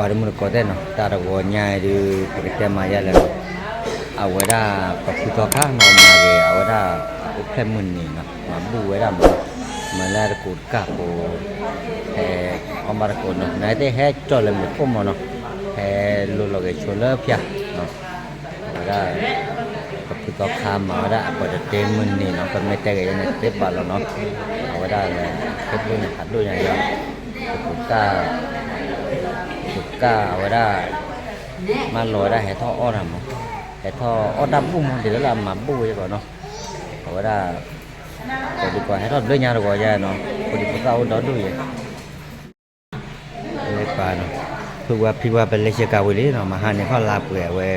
ပှၤတမုၢ်တကိးသ့ၣ်နီၤ တၢ်တဂီၤညါအံၤဒုး ပကတဲမၤယဲလဲၣ်နီၤ, အဝဲဒၣ် ပဖုသီခါနီၤ မၤဂ့ၤ အဝဲဒၣ် အိၣ်ဖျဲၣ်မုၢ်နံၤနီၤ မၤဘူၣ်ဝဲဒၣ်မး, မၤလၢတကူးတကၢ်ဖိ ဟဲ အီၣ်ဘၣ်တကိးနီၤ နသ့ၣ်ဟဲကၠီၣ်လၢမ့ၢ်ခိၣ်မးနီၤ, ဟဲလိၤလီၤဂဲၤဆိလၢဖၠါနီၤ အဝဲဒၣ် ပဖုသီခါမၤဝဲဒၣ်အပၢတတ့မုၢ်နံၤနီၤ ပမ့ၢ်တဲဂ့ၤန့ၣ်သ့ပာ်လီၤနီၤ, အဝဲဒၣ် ခဲဘျုးန့ၣ်ဖးဒိၣ်ညါယါ, ပကူးတကၢ် ကူးတကၢ်အဝဲဒၣ် မၢလီၤဝဲဒၣ်ဟဲထီၣ်အီၣ်တၢ်မး, ဟဲထီၣ်အီၣ်တၢ်ဘူၣ်မး ဒ်သိးလၢအမၤဘူၣ်ဝဲကီးနီၤ, အဝဲဒၣ် ကိးဒံကီးဟဲထီၣ်ဘျၢညါတဂီၤယါနီၤ, ဖိဒံဖိသၣ်အိၣ်ဒီဒူၣ်ယဲ လၢပၢ်နီၤ, ဖုဝါဖံဝါပလဲၤဆ့ကၤဝံၤလံနီၤ မဟါန့ၣ်ခီၣ်လါပှဲၤအဝဲ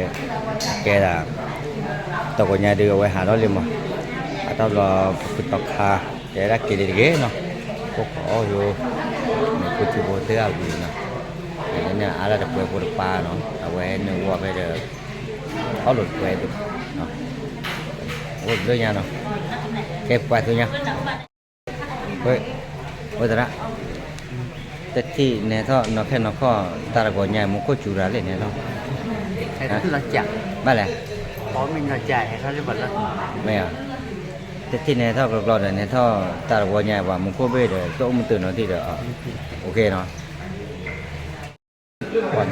ကဲဒၣ် တဂီၤညါဒုးအဝဲဟးထီၣ်လံမး, အတၢ်ဘျီပဖုသီခါ တဲဒၣ်က့ၤလံတဂ့ၤနီၤ, အိၣ်ခိးအီၣ်ယိ မ့ၢ်ဖုထံဖိသ့ၣ်အဝံၤနီၤ, န့ၣ်အါဒၣ်တပှဲၤဖိတပၢ်နီၤ အဝဲနုာ်ဝီဖဲဒီး အီၣ်လိာ်တပှဲၤဒိၣ်, အိၣ်ဘျၢညါနီၤ, ကဲပှၤသ့ၣ်ညါ ဝဲ ဝဲသရၣ်, တထံၣ်နဲထီၣ်နီၢ်ခဲနီၢ်ခီၣ် တၢ်တဂီၤညါမူခိၣ်စူၤရၤလံနဲထီၣ်, ဘၣ်လဲၣ်, မ့ၢ်ဧါ, တထံၣ်နဲထီၣ်ကျီကျီဒီးနဲထီၣ် တၢ်တဂီၤညါပှၤမူခိၣ်ဘ့ၣ်ဒီး တအိၣ်မုာ်တၢ်နီၤထံၣ်ဒီး အိၣ်က့ၤနီၤ ပှၤဘျီ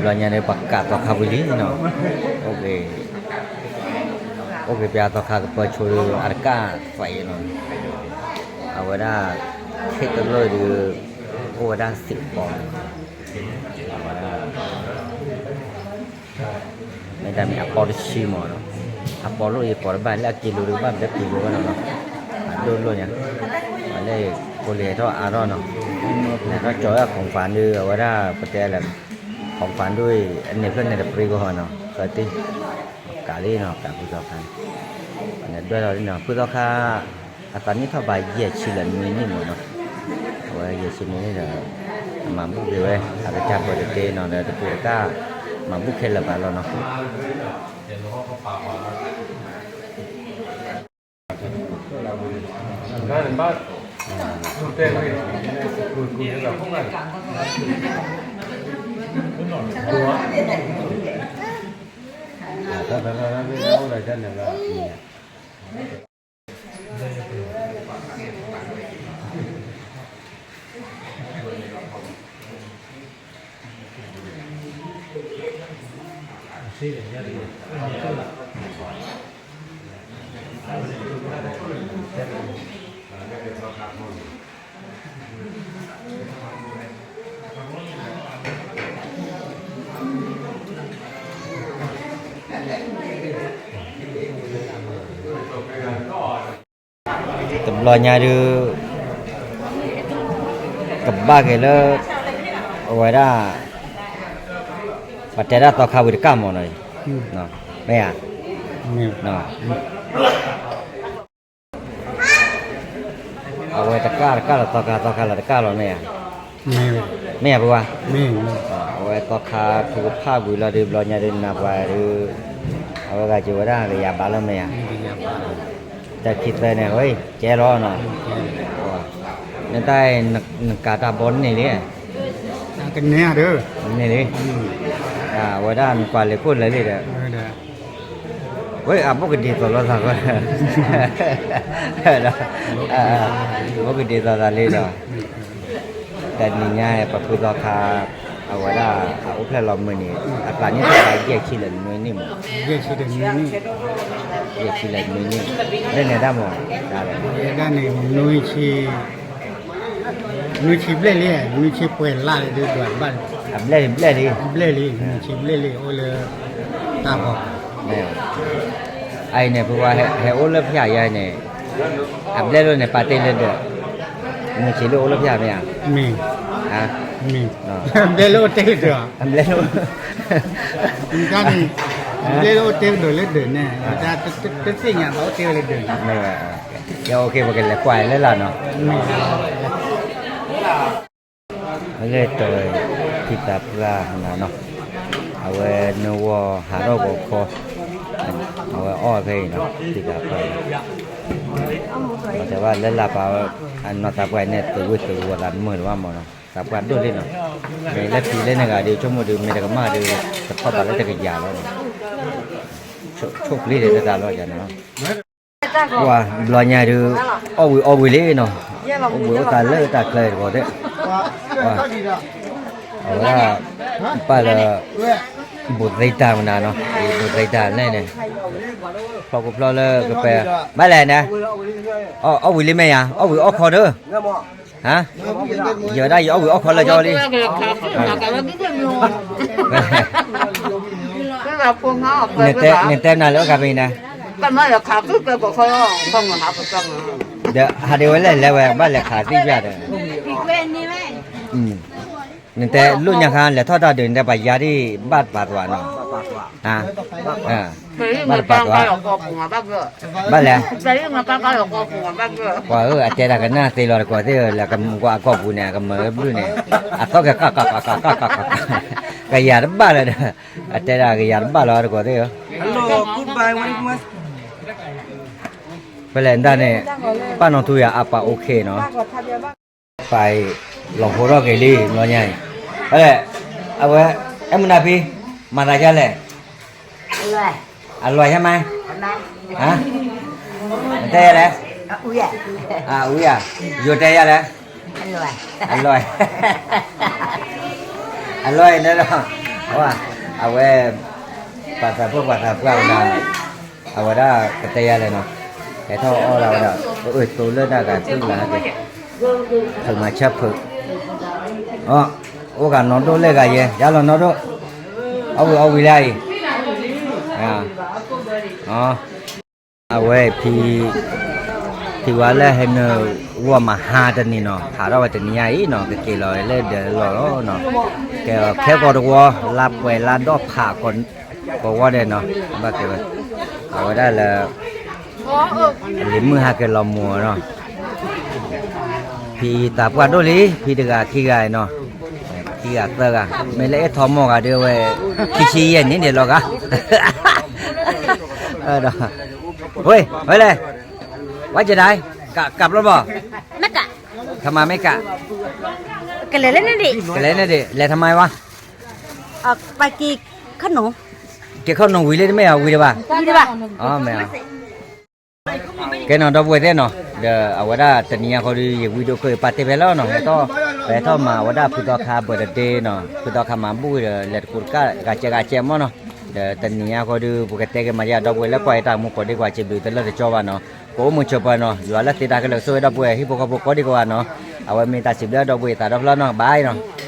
ညါန့ၣ် ပှၤကးသီခါဝံၤလံနီၤ, အိၣ်က့ၤ အိၣ်က့ၤပှၤသီခါကပၢၤဆိဒီး အတကးသးအံၤနီၤ, အဝဲဒၣ် ခ့တလိၣ်ဒုး အိၣ်ဝဲဒၣ်စံးပီၤ, အဝဲဒၣ် မ့ၢ်တၢ်မ့ၢ်အပီတဆံမးနီၤ, အပီလိၣ်အံၤပီတဘၣ်လၢအက့ၤလိၤဒုးဘၣ်မ့ၢ်တက့ၤလိၤဝဲနီၤနီၤ, အဒိၣ်လိၣ်ညါ, ပှၤလၢကိးလံဟဲထီၣ်အါထီၣ်နီၤ, ဟဲထီၣ်ကၠီၤဝဲအ confirm ဒုး အဝဲဒၣ်ပတဲလၢ confirm ဒုးအံၤ အန့ၣ်ဖျၢၣ်န့ၣ်တပြံကီၢ်နီၤ, ဃၢၤတ့ၢ်, ကးလံနီၤ ကးဖုသီခါ, န့ၣ်ဒွဲၣ်ထီၣ်လံနီၤ ဖုသီခါ, အသးနံၣ်ထီၣ်ဘၣ်ယဲၢ်ဆံလၢနွံနံၣ်မးနီၤ, အဝဲယဲၢ်ဆံနွံနံၣ်ဒီး အမၤဘူၣ်က့ၤဝဲ အကစၢ်ပၢၤတတ့နီၤ ဒီးတကူးတကၢ် မၤဘူၣ်ခဲလၢာ်ဘၣ်လီၤနီၤ တဘျီညါဒုး ကဘၣ်က့ၤလၢ အဝဲဒၣ် ပတဲဒၣ်သီခါဝံၤတကၢ်မးနီၤ, မ့ၢ်ဧါ, အဝဲတကၢ်တကၢ်လီၤ သီခါသီခါလီၤတကၢ်လီၤ မ့ၢ်ဧါ, မ့ၢ်ဧါပဝါ, အဝဲသီခါထူကဖၣ်ဝံၤလီၤဒုး ဘျီညါဒုးနၤပှၤဒုး အဝဲဂၤစံးဝဲဒၣ်ကယၤဘးလီၤ မ့ၢ်ဧါ, တၢ်ခံသၢန့ၣ် ဝဲကဲလီၤနီၤ, နတၢ် နကၤတၢ်ဘီန့ၢ်လံ, ကန့ၢ်ဧါဒုး, န့ၢ်လံ, အဝဲဒၣ်နကွၢ်လၢခိၣ်လၢာ်လံဒီး ဝဲ အဘိၣ်ကဒံးသိးလိာ်သးဃီ, ဘိၣ်ကဒံးသိးသးလံဒီး, တနံၤညါပဖုသီခါ အဝဲဒၣ် အအိၣ်ဖျဲၣ်လီၤမုၢ်နံၤ အသးနံၣ်ထီၣ်ဘၣ်ယဲၢ်ဆံလၢနွံနံၣ်မး, ယဲၢ်ဆံလၢနွံနံၣ်, လၢန့ၣ်တၢ်မး, ဝဲဒၣ်န့ၣ် နွံဆံ နွံဆံဘျဲၣ်လံ, နွံဆံပှဲၤလါလံဒုးဒွးဘၣ်လံ, အဘျဲၣ်လံ, ဘျဲၣ်လံ, နွံဆံဘျဲၣ်လံ အိၣ်လၢ တၢ်ဘီ, အအံၤန့ၣ် ပဝဲဟဲအိၣ်လၢဖၠၣ်ယါန့ၣ်, အဘျဲၣ်လိၣ်န့ၣ် ပာ်တ့ၢ်လၢဒၢး, နွံဆံလၢအိၣ်လၢဖၠၣ်မ့ၢ်ဧါ, မ့ၢ်, ဘျဲၣ်လိၣ်အိၣ်တ့ၢ်လၢဒၢး, အဘျဲၣ်လိၣ်, ဘျဲၣ်လိၣ်အိၣ်တ့ၢ်ကဒီးလၢဒၢးန့ၣ်, တသ့ၣ်ညါဘၣ်အိၣ်တ့ၢ်ဝဲလၢဒၢးန့ၣ် ကဲ OK ပကလဲၤကွၢ်လၢလီၤနီၤ, လၢတီၤ ဖံသးပှၢ်နၤနီၤ, အဝဲနဝီဟးထီၣ်ဂီၤခီ, အဝဲအီၣ်ဖဲအံၤနီၤ ဖံသးပှၢ်, တဲဘၣ်လၢလၢပှၤ အနီၢ်သးပှၢ်န့ၣ် သုးဝ့ၢ်သုးဝီၤသးမုာ်တဘၣ်မးနီၤ, သးပှၢ်ဒိၣ်လံနီၤ, မ့ၢ်လၢဖံလၢနဂၤဒီး ဆိကမိၣ်ဒုး မ့ၢ်တကမၣ်ဒီး တခီပၤလၢတကယၤလီၤ, ဆိၣ်ပျံၤဒီးတၢ်လီၤယၤနီၤ, ပှၤဘျီညါဒုး အီၣ်ဝံၤအီဝံၤလံနီၤ, အိၣ်ဘှံးအိၣ်သါလၢတၢ်ချၢတဂီၤသ့ၣ်, အဝဲဒၣ် ပၢ်လၢ ဘူးသ့တၢ်မနုၤနီၤ, ဘူးသ့တၢ်လဲၣ်န့ၣ်, ဖျီၣ်ကိဖျီၣ်လၢကပဲ, ဘၣ်လဲၣ်န့ၣ်, အီၣ်ဝံၤလံမ့ၢ်ယၤ, အီၣ်ဝံၤအီၣ်ခီဒုး, ဟါ, ယဝဲဒၣ်ယအီၣ်ဝံၤအီၣ်ခီလၢကၠီလံ, နတဲနၤလၢအဂၤပနၤ, ဒီးဟးဒ့ဝဲလဲၣ်လဲၤဝဲ ဘၣ်လဲၤခးသံၣ်ပျၢ်ဒီး, နတဲလိၣ်ညါခါလဲၤထီၣ်တၢ်ဒုး နတဲပှၤယါဒံၣ်ဘၣ်တပာ်သွးနီၤ, ဘၣ်တပာ်သွး, ဘၣ်လဲၣ်, ပှၤဧၢ အတဲတၢ်ကနၣ်သ့လီၤတကိးသ့ၣ်ဧၢ လၢကမူကွၢ်အကီၢ်ပူၤန့ၣ် ကမၢဘျုးန့ၣ်, အသီၣ်ကဲ ကယၤတဘၣ်လၢၤဒီး, အတဲဒၣ်ကယၤတဘၣ်လီၤတကိးသ့ၣ်ဧၢ, ဖဲလဲၣ်ဒၣ်န့ၣ်, ပၢ်နီၢ်ထူယၤအပၢ်အိၣ်ခ့နီၤ, ပၢ်အံၤ လီၤဟိထီၣ်က့ၤလံ လီၤညါအံၤ, ဖဲလဲၣ်, အဝဲ, အဲၣ်မနုၤဖံ, မၤသးဒ်လဲၣ်, အလွဲၢ်ယါမး, တဲယၤလဲၣ်, အအူယၤ, ယိၤတဲယၤလဲၣ်, အလွဲၢ်, အလွဲၢ်န့ၣ်ဒီး, အဝဲ, ပှၤသးပှၢ်ပှၤသးပှၢ်ဝဲဒၣ်, အဝဲဒၣ်ကတဲယၤလဲၣ်နီၤ, ဟဲထီၣ်အီၣ်ဒၣ်ဝဲဒၣ်, ပအၢၣ်သိလၢတၢ်ဂၤသူၣ်လၢဟဲက့ၤ, ဖုးမၤဆၢဖုး, အိၣ်ဂၤနီၢ်ဒိၣ်လဲၣ်ဂၤယဲ ယါလီၤနီၢ်ဒိၣ်, အီၣ်ဝံၤအီၣ်ဝံၤလၢအံၤ, အဝဲဖံ, ဖံဝါလၢဟဲနုာ်ဂီၢ်မဟါတနံၤနီၤ ဟးထီၣ်ဝဲတနံၤညါအံၤနီၤ ကက့ၤလီၤလၢဒၢးလီၢ်လီၤနီၤ, ကဲခဲကီးတဝီ လါပှဲၤလါဒီဖးကီးဝီဒဲးနီၤ, ဘၣ်ကဲဝဲ, အဝဲဒၣ်လၢ လံၤမုၢ်ဟးက့ၤလီၤမူနီၤ, ဖံသးပှၢ်ဒိၣ်လံ ဖံတဂၤခံဂၤနီၤ, ခံဂၤသၢဂၤ မ့ၢ်လၢအဲၣ်ထီမီၢ်ဂၤဒုးဝဲ, ခံဆံယဲၢ်နံၣ်ဒဲးလီၤဂၤ, ဒီး, ဝဲ, ဝဲလဲၣ်, ဝဲကဒၣ်, ကးပျီဘီ, မ့ၢ်ကး, ထမၤမ့ၢ်ကး, ကလဲၤလၢန့ၣ်ဒံး, ကလဲၤန့ၣ်ဒံး လဲၤထမၤဝဲ, က့ၤခီၣ်နူာ်ဝံၤလံတမ့ၢ်အီၤဝံၤတဘၣ်, မ့ၢ်, ကဲနီၤ ဒီပုၢ်ဝဲၢ်သ့ၣ်နီၤ, ဒီးအဝဲဒၣ်တနံၤညါဃီဒီး ယဝံဒိၣ်ခိၣ်အံၤ ပာ်တ့ၢ်ဖဲလီၤနီၤ, ဟဲထီၣ်, ပဟဲထီၣ်မၤဝဲဒၣ်ဖုသီခါ birthday နီၤ, ဖုသီခါမၤဘူၣ်ဒီး လဲၤတကူးတကး ဂၤကဲဂၤကဲမီၢ်နီၤ, ဒီးတနံၤညါဃီဒီး ပကတဲက့ၤမၤယါဒီပုၢ်ဝဲၢ်လၢကွၢ်ယတၢ်မူကိးဒံကွၢ်စံးဘျုးတလၢတကၠီဘၣ်နီၤ, ကအိၣ်မုာ်ဆိးပၢၤနီၤ, ယွၤလၢသ့တၢ်ခဲလၢာ်ကဆိၣ်ဂ့ၤဒီပုၢ်ဝဲၢ်ဟံၣ်ဖိဃီဖိကိးဒံကဝၤနီၤ, အဝဲမ့ၢ်တၢ်စံးဘျုးဒီပုၢ်ဝဲၢ်သးဒီဖျၢၣ်နီၤ, bye နီၤ.